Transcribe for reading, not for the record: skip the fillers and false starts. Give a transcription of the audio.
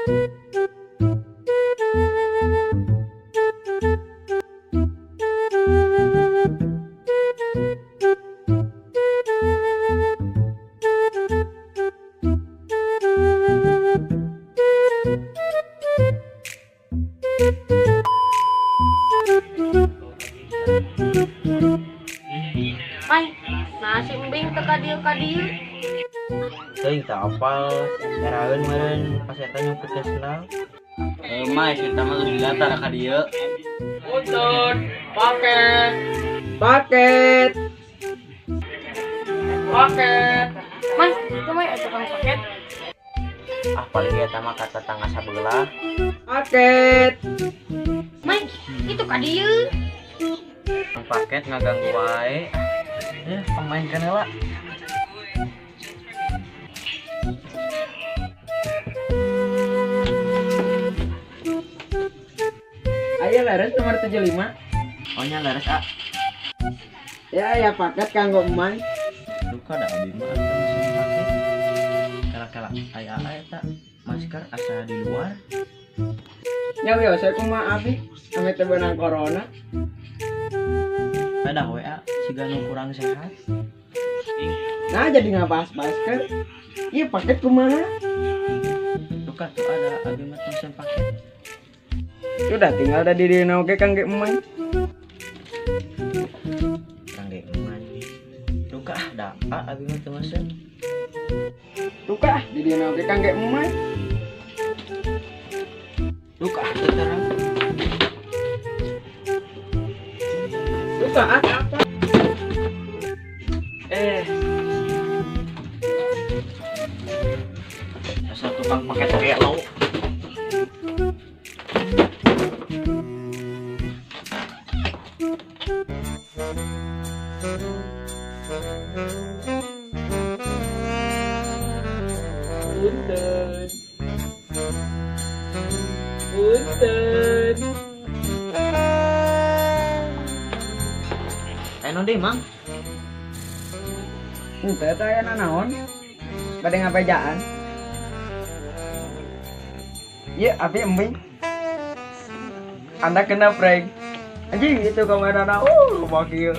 Mai, nasi embing teu ka dieu ka dieu. Teuing teu apal, eraeun meureun pas eta nyumput ke sendal. Mai, kita mah geus didatar ka dieu. Punten, paket. Paket. Paket. Mai, itu mai aya tukang paket. Ah, paling eta mah ka tetangga sabelah. Paket. Mai, itu ka dieu. Paket ngaganggu wae. Ya, pemainkan heula. Ayo leres nomor 75. Oh nya leres ah. Ya ya paket kanggo emang. Duka da abi mah atuh mesin paket. Kala-kala aya eta masker asa di luar. Nya wios saya kumaha abi ame teu beunang corona. Pedah we ah siga nu kurang sehat. Nah jadi ngabahas masker. Ieu paket kumaha? Duka tuh ada abi mah teu mesin paket. Sudah tinggal tadi di oke kangge emang. Kangge emang. Duka ah da abi mah teu mesen. Duka ah di dieu oge kangge emang. Duka ah teu terang. Duka ah. Asal tukang paket gelo. Punten. Punten. Ayo deui, Mang. Henteu teh aya nanaon? Bade ngapejaan. Ieu abi embing. Anda kena prank. Anjing itu kamerana. Lupa kieu.